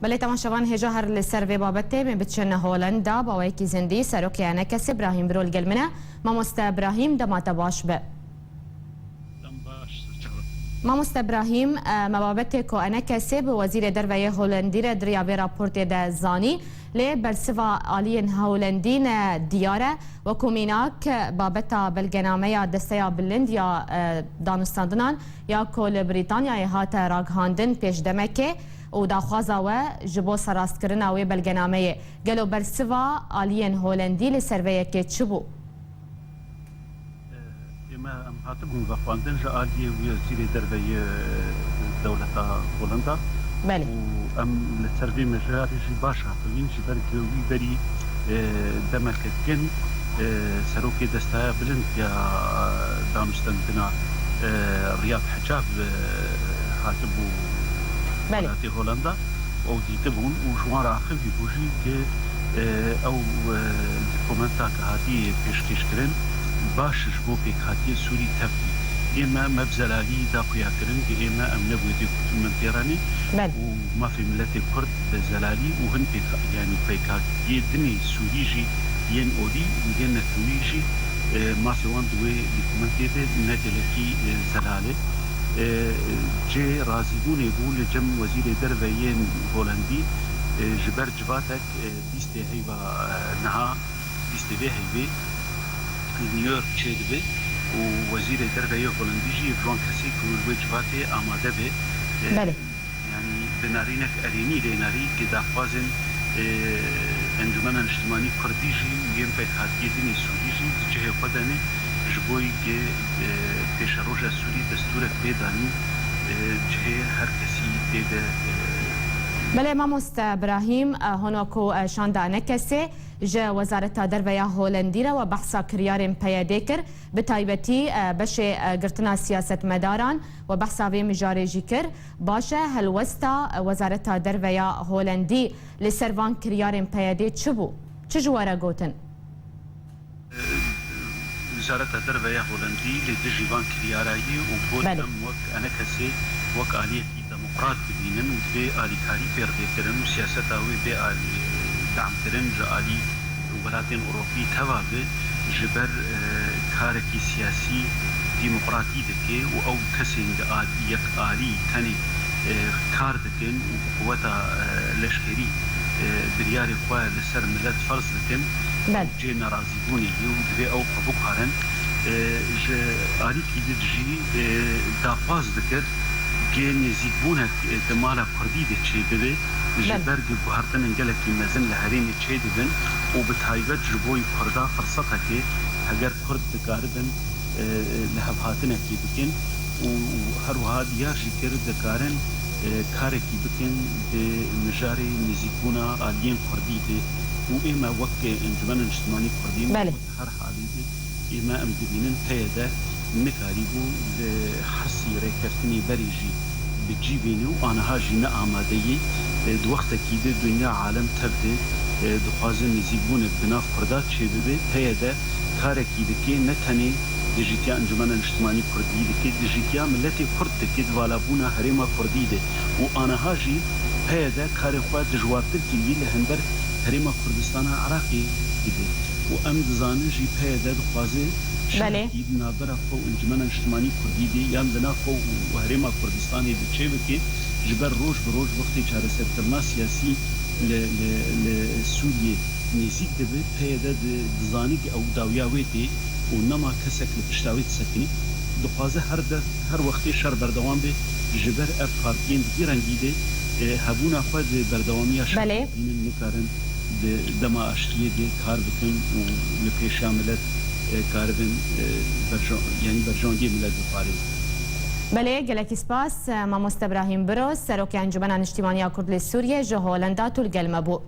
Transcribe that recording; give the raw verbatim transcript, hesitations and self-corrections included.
Belê, temaşevan, hêja her li ser vê babetê me biçin Holenda, baweyekî zindî, serokê ENKSê Brahîm Biro li gel min e. Mamoste Brahîm, dema te baş be. Mamoste Brahîm, e, me babetê ku ENKSê bi Wezîrê Derve yê Holendî re di riya vê raportê de zanî, lê bersiva aliyên Holendî ne diyar e. Wekû mînak, babeta belgenameya Desteya Bilind ya, e, Danûstandinan ya ku li Brîtanyayê hate ragihandin pêş demekê û daxwaza we ji bo serrastkirina wê belgenameyê. Gelo bersiva aliyên Holendî li ser vê yekê çi bû? Ême em hatibûn vexwendin ji aliyê Wezîrê Derve yê dewleta Holenda. Belê. Û em li ser vê mijarê jî baş hatibîn, ji ber ku wî berî, e, demeke kin, e, serokê Desteya Bilind ya Danûstendina, e, Riyad Hecab, e, hatibû Belê. Welatê Holenda. Ew dîtibûn û ji wan re axivî bû jî ku, e, ew, e, dokumenta ku hatiye pêşkêşkirin baş ji bo pêkhatiyê Sûrî tev bî. Ême me bi zelalî da xuyakirin ku ême em ne bi wê dokumentê re ne Belê. Û mafê miletê Kurd bi zelalî û hin pêka-, yanî pêkhatiyê dinê Sûrî jî yên olî û yên netewî jî, e, mafê wan di wê dokumentê de ne gelekî, e, zelal e. E, cihê razîbûnê bû li cem Wezîrê Derve yên Holendî, e, ji ber civatek, e, bîstê heyva, e, niha, bîstê vê heyvê li New York çêdibe û Wezîrê Derve yê Holendî jî yê ji wan kesê ku li wê civatê amade be. E, Belê. Yanî bi nerînek erênî lê nerî ku daxwazên, e, Encûmena Niştimanî Kurdî jî û yên pêkhatiyê dinê Sûrî jî di cihê xwe de ne, ji bo ku, e, pêşeroja Sûrî destûrek bê danîn, e, cihê her kesî tê de, e, Belê, mamoste Brahîm, e, hûn wekû, e, şanda ENKSê ji Wezareta Derve ya Holendî re we behsa kiryarên P Y D'ê kir, bi taybetî, e, beşê, e, girtina siyasetmedaran we behsa vê mijarê jî kir. Baş e, helwesta, e, Wezareta Derve ya Holendî li ser van kiryarên P Y D'ê çi bû? Çi ji we re gotin? Wezareta Derve ya Holendî li dijî van kiryara ye û got, Belê. Em wek ENKSê wek aliyekî demokrat dibînin û divê alîkarî pê re bê kirin û siyaseta wê bê alî, damkirin ji alî welatên Ewropî teva be, ji ber, e, karekî siyasî demokratî dike û ew kesên di al-, yek alî tenê, e, kar dikin û bi quweta, e, leşkerî, e, biryarê xwe li ser milet ferz dikin, Belê. Cihê nerazîbûnê ye û divê ew xwe biguherin. E, ji alîkî din jî, e, daxwaz dikir ku nêzîkbûnek, e, di mala Kurdî de çêbibe, ji Belê. Ber ku guhertinên gelekî mezin li herêmê çêdibin û bi taybet ji bo Kurda firseteke heger Kurd dikaribin, e, lihevhatinekê bikin û her wiha diyar jî kir dikarin, e, karekî bikin di mijarê nêzîkbûna aliyên Kurdî de û ême wek Encûmena Niştimanî Kurdî Belê. Her halî de ême em dibînin P Y D nikarîbû li hersî rêkeftinê berê jî bi cî bîne û aniha jî ne amade ye. Di wextekî de dinya alem tev de, e, dixwaze nêzîkbûnek di nav Kurda çêbibe. P Y D karekî dike, ne tenê dijîtiya Encûmena Niştimanî Kurdî dike, dijîtiya miletê Kurd dike di valabûna herêma Kurdî de û aniha jî P Y D karê xwe dijwartir kiriye li hember herêma Kurdistana Iraqê dide û em dizanin jî P Y D dixwaze Belê. Şerkî di navbera xwe û Encûmena Niştimanî Kurdî de yan di nav xwe û herêma Kurdistanê de çêbike, ji ber roj bi roj wextê çareserkirina siyasî li, li, li Sûriyê nêzîk dibe, P Y D di, dizanî ku ew dawiya wê tê û nema kesek li pişta wê disekine. Dixwaze her def, her wextê şer berdewam be, ji ber ev partiyên di vî rengî de, e, hebûna xwe di berdewamiya şer Belê. Dînin nikarin di dema aştiyê de kar bikin û li pêşiya milet, e, karibin, e, berja-, yanî berjewendiyê milet biparêzin. Belê, gelekî spas, e, Mamoste Brahîm Biro, Serokê Encûmena Niştîmaniya Kurd li Sûriyê ji Holenda tu li gel me bû.